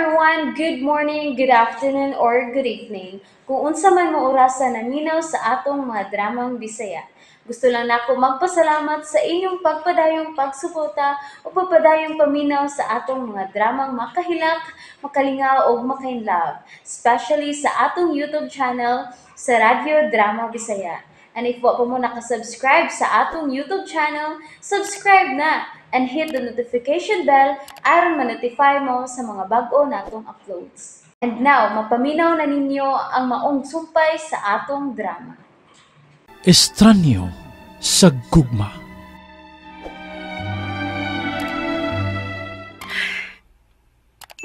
everyone! Good morning, good afternoon, or good evening. Kung unsa man mo orasa naminaw sa atong mga dramang Bisaya. Gusto lang nako magpasalamat sa inyong pagpadayong pagsuporta o pagpadayong paminaw sa atong mga dramang makahilak, makalingaw o makainlove, especially sa atong YouTube channel sa Radyo Drama Bisaya. And if wa pa mo nakasubscribe sa atong YouTube channel, subscribe na and hit the notification bell aron ma-notify mo sa mga bag-o natong uploads. And now, mapaminaw na ninyo ang maong sumpay sa atong drama. Estranyo sa gugma.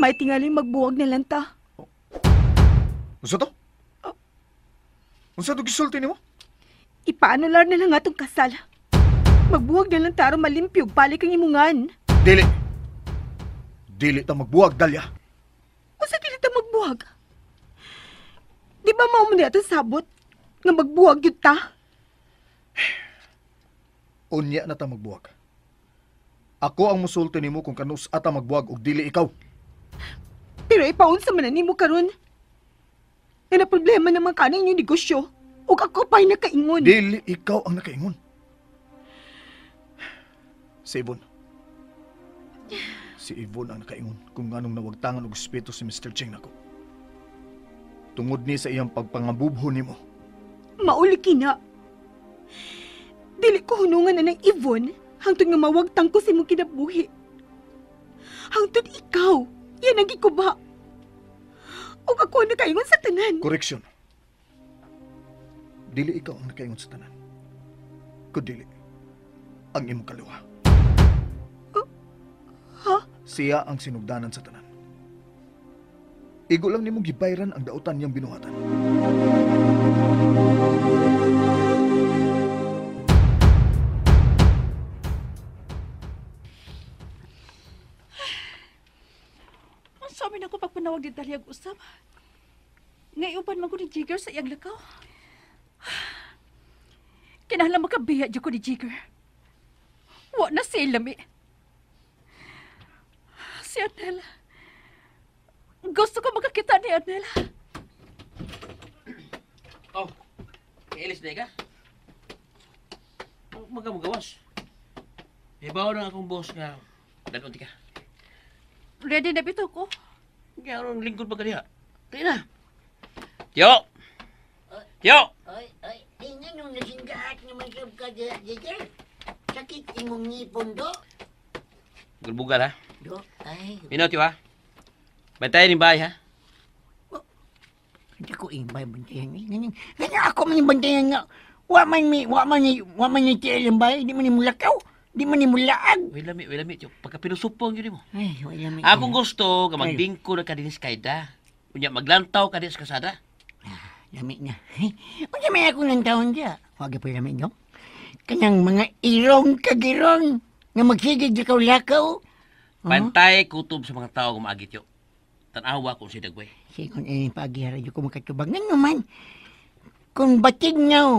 May tingaling magbuwag na lang ta. Unsa to? Unsa to gisulti nimo? Ipaanular na lang atong kasal. Magbuwag na lang ta aron malimpyo balik ang imungan. Dili. Dili ta magbuwag, Dalia. Unsa dili ta magbuwag? Di ba mao man atong sabot nga magbuwag gyud ta? Unya na ta magbuwag. Ako ang musulti nimo kung kanus ata magbuwag og dili ikaw. Pero ipaunsa man na nimo karon. Nga na problema naman ka ng inyong negosyo. Ug ako pa'y nakaingon. Dili ikaw ang nakaingon. Si Yvonne. Si Yvonne ang nakaingon kung nganong nawagtangan og respeto si Mr. Cheng nako. Tungod ni sa iyang pagpangabubho nimo. Mauli kina. Dili ko hunungan na ng Yvonne hangtod nga mawagtang ko sa imong kinabuhi. Hangtod ikaw, yan ang gikuba. Ug ako ang nakaingon sa tanan. Correction. Dili ikaw ang nakaingon sa tanan. Kundili ang imong kaliwa. Ha? Siya ang sinugdanan sa tanan. Igo lang nimong gibayran ang dautan niyang binuhatan. Ang sabi na ko pagpanawag ni Dalia usab. Ngayupan man ko ni Jigger sa iyang lakaw. Kinahanglan makabiya jud ko ni Jigger. Wa na sila mi. Si Anela. Gusto ko makakita ni Anela. Oh, kailis na ka? Magamagawas. Ibaw na akong boss nga. Dalunti ka. Ready na bitaw ko. Kaya anong lingkod ba ka diha? Kaya na. Tiyo! Tiyo! Ay, ay, tingnan nung nasinggaat naman sab ka diha, Jigger. Sakit imong ngipon, do. Gulbugal, ha? Do, ay. Minaw, tiyo, ha? Bantayan yung bahay, ha? Hindi ko imbay bantayan. Ganyan, ganyan ako man yung bantayan nga. Wa man ni tiel ang bahay. Di man ni mulakaw. Di man ni mulaag. Wait lami, tiyo. Pagka pinusupong yun mo. Ay, wait lami. Akong gusto, nga magbingko na ka din sa kaida. Unya, maglantaw ka din sa kasada. Ah, lami na. Unya may akong lantawon diya. Huwag pa lami, no? Kanang mga irong kagirong nga magsigig di lakaw. Pantay kutob sa mga tao gumaagit, tiyo. Tanawa kung si Dagway. Sige, kung pag-ihara ko makatubag. Nga naman, kung batig nga,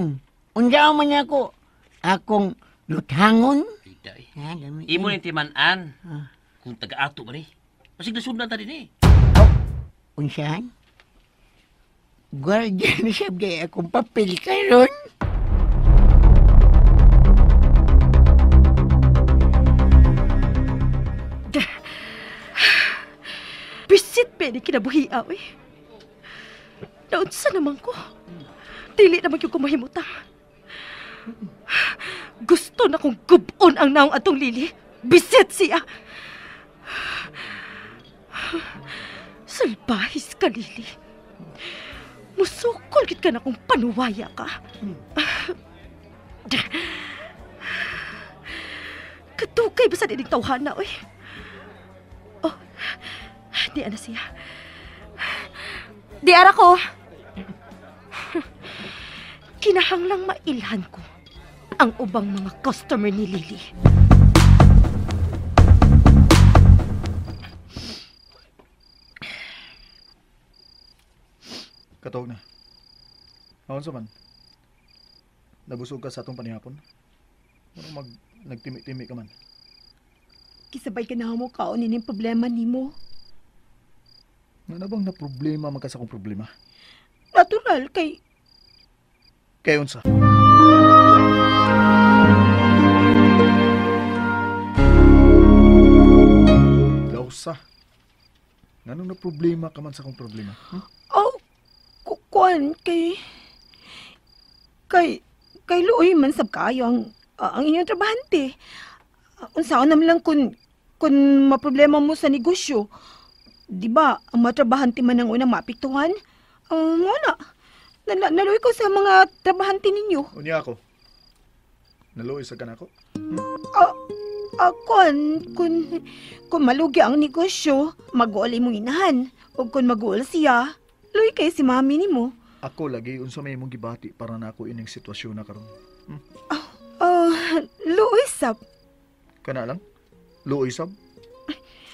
undaw man ako, akong luthangon. Ida eh. Imo ni timan-an, kung taga-ato ba ni? Masig nasundan ta din eh. Oh, unsahan? Guardian siya gaya akong papel karon. Bisit pwede kinabuhi eh. Naunsa naman ko. Dili naman yung kumahimutang. Gusto na kong gubon ang naong atong Lily. Bisit siya. Salbahis ka, Lily. Musukol gid ka na kung panuwaya ka. Katukay ba sa dinig tawhana, oy? Oh, di ana siya. Di ara ko. Kinahanglang mailhan ko ang ubang mga customer ni Lily. Katog na. Aon sa man? Nabusog ka sa atong panihapon? Ano nagtimi-timi ka man? Kisabay ka na mo kaon ini problema nimo. Nga na bang na problema man ka sa akong problema? Natural kay... Kay unsa? Lausa. Nganong na problema ka man sa akong problema? Hmm? Oh, kuan kay... Kay luoy man sab kaayo ang inyong trabahante. Unsaon naman lang kung maproblema mo sa negosyo. Di ba, ang mga trabahante man ang unang maapektuhan? Muna, naluoy ko sa mga trabahante ninyo. Unya ako. Naluoy sa kanako? Kung malugi ang negosyo, mag-uol imong inahan. O kung mag-uol siya, luoy kay si mami nimo. Ako lagi, unsa may imong gibati para na ako ining sitwasyon na karon. Hmm? Luoy sab. Kana lang? Luoy sab?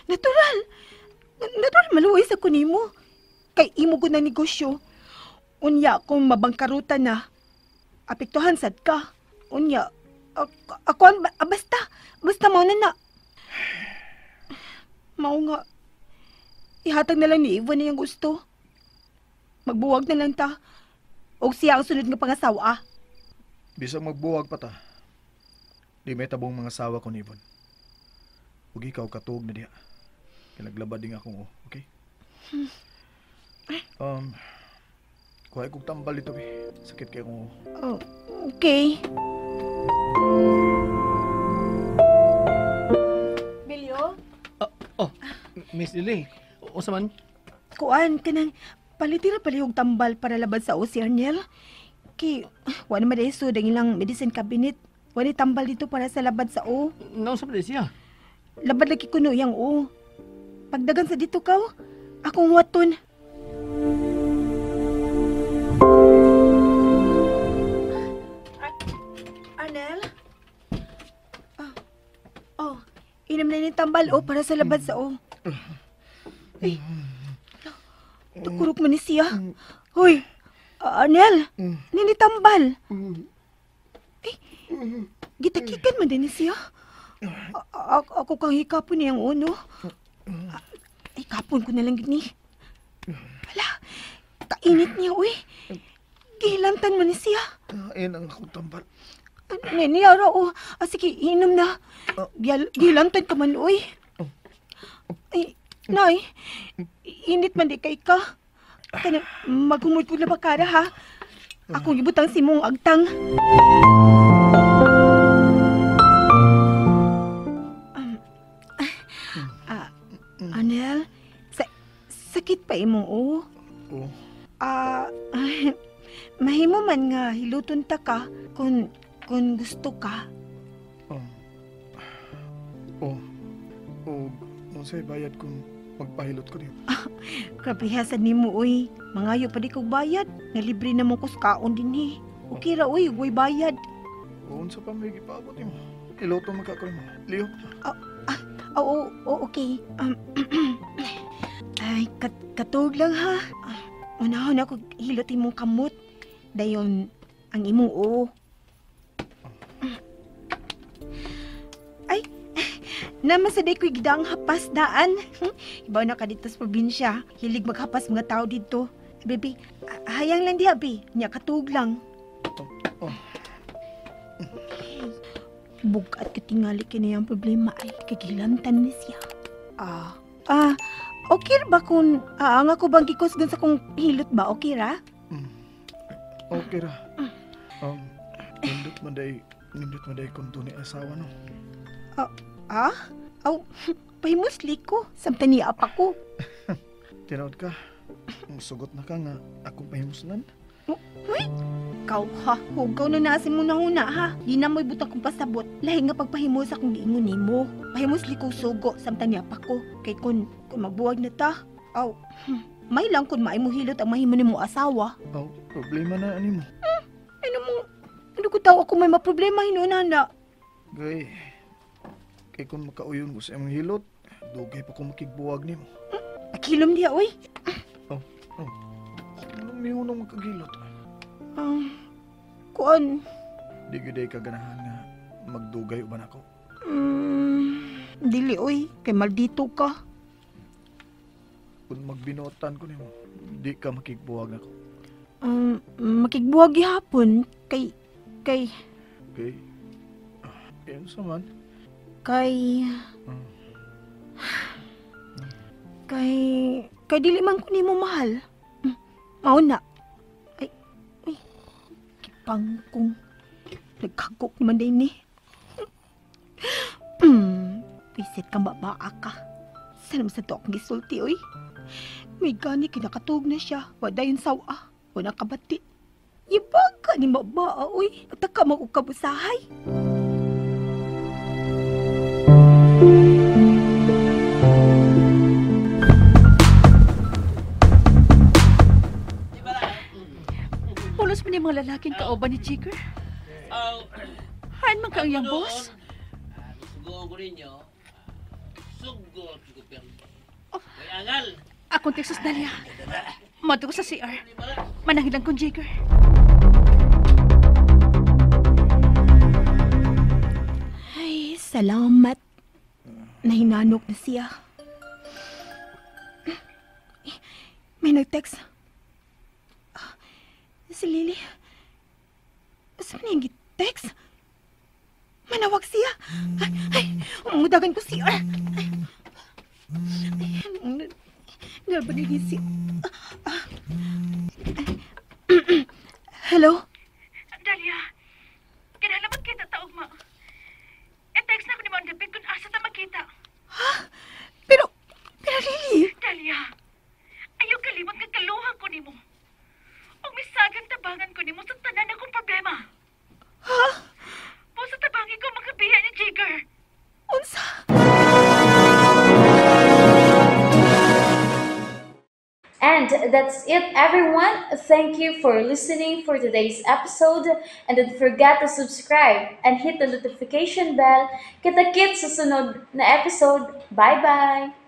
Natural. Natural maluoy sa kunimo. Kay imo gud na negosyo. Unya kung mabangkarutan na, apektuhan sad ka. Unya ako basta mao na na. Mao nga ihatag na lang ni Yvonne na iyang gusto. Magbuwag na lang ta. Og siya ang sunod nga pangasawa. Bisag magbuwag pa ta, di may tabong mga sawa ko ni Yvonne. Ug ikaw katuog na diha. Kay naglabad din akong okay? Kuha kog tambal dito, be. Sakit kay akong Oh, okay. Bilyo? Miss Lily, unsa man? Kuan kanang palitira palihog tambal para labad sa o si Arnel. Kay wa na man sud ang ilang medicine cabinet. Wa ni tambal dito para sa labad sa o. Naunsa pa siya? Labad lagi kuno yang o. Pagdagan sa dito kaw, akong waton. Arnel? Oh, inom na ni tambal o para sa labad sa o. Ay, tukurok man ni siya. Hoy, Arnel, nini tambal. Ay, gitakikan man din ni siya. Ako kang hikapon niyang uno. Ay, kapon ko na lang gini. Wala, kainit niya, uy. Gihilantan man ni siya. Ayan ang akong tambal. Niyara, oh. Sige, inom na. Gihilantan ka man, uy. Ay, nay, init man di kay ka. Kana, maghumod ko na bakara, ha? Akong ibutang si mong agtang. Anel, sakit pa imong o? Oo. Mahimo man nga hiluton ta ka kung gusto ka. Oh. Oh, unsay bayad kung magpahilot ko niyo? Grabe hasad nimo oy. Mangayo pa di kog bayad. Nalibre na mo kus kaon dinhi. Okay ra oy, way bayad. Unsa pa may gipaabot nimo? Hiluton man ka ko nimo. Lihok na. Oo, okay. Ay, katog lang ha. Unahon ako hilot imong kamot. Dayon ang imong oo. Ay, namasaday ko'y gidang hapas daan. Ibaw na ka dito sa probinsya. Hilig maghapas mga tao dito. Baby, hayang lang diha, be. Nya katug lang. Oh. Bugat katingali kini ang problema ay kagilantan ni siya. Okay ba kung ang ako bang gikusgan sa kong hilot ba? Okay ra? Okay ra. Nindot man day kung doon ni asawa no. Aw, pahimusli ko. Samtang niya pa ko. Tinood ka. Sugot na ka nga akong pahimuslan. Uy, ikaw ha. Hugaw na naasin mo na huna ha. Di na mo'y butang kong pasabot. Lahi nga pagpahimos akong giingon nimo. Pahimusli ko sugo samtang niya pa ko. Kay kun magbuwag na ta. Aw, may lang kun maay mo hilot ang mahimo nimo asawa. Aw, problema na ani mo. Ano mo? Ano ko tao ako may maproblema hinuon na. Gay, kay kun makauyon ko sa imong hilot, dugay pa ko makigbuwag nimo. Akilom diha oy. Oh. Anong mihunong magkagilot? Kuan. Di gyud ka ganahan nga magdugay uban ako. Dili oy, kay maldito ka. Kung magbinuotan ko nimo, di ka makigbuwag nako? Makigbuwag gihapon kay kay Okay. Kay unsa man? Kay kay kay dili man ko nimo mahal. Mao na. Ay, uy, gipangkong. Nagkagok man din ni. Pisit kang babaa ka. Sana sa to akong gisulti, oy. May gani kinakatug na siya. Wadayon sawa. Wala kabati. Ibag ka ni mabaa, oy. At ka magukabusahay. Pulos man yung mga lalaking kauban ni Jigger. Haan man ka ang iyang boss. Sugoon ko ninyo. Sugot ko pero. May angal. Akong Texas Dalia. Madto ko sa CR. Manahilang kong Jigger. Ay, salamat. Nahinanok na siya. May nag-text. Si Lily. Saan niya yung text? Manawag siya. Ay, ay, umudagan ko siya. Ay, ay, nalba si... Hello? Dalia, kinahalaman kita taog ma. E-text na ko ni Ma'am David kung asa ta magkita. Pero, pero Lily... Dalia, ayaw kalimot nga kaluha ko nimo. Og misagang tabangan ko nimo sa tanan akong problema. Ha? Sa tabangi ko makabiya ni Jigger. Unsa? And that's it, everyone. Thank you for listening for today's episode. And don't forget to subscribe and hit the notification bell. Kita-kits sa sunod na episode. Bye-bye!